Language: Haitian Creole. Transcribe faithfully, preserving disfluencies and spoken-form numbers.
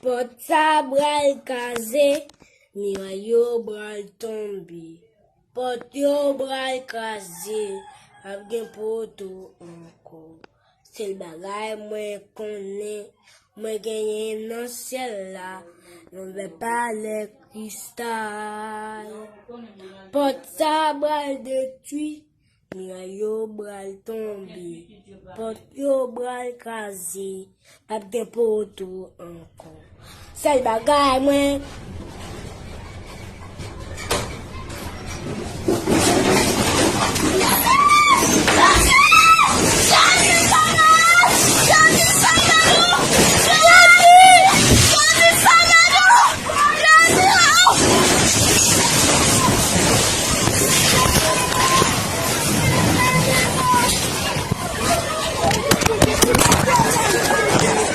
Pòt sa pral kraze, miray yo pral tonbe. Pòt yo pral kraze, p ap gen poto ankò. Sèl bagay mwen konnen, mwen genyen nan syèl la, yon bèl palè kristal. Pòt sa pral detwi, miray yo pral tonbe, pòt yo pral kraze, p ap gen poto ankò. Sèl bagay mwen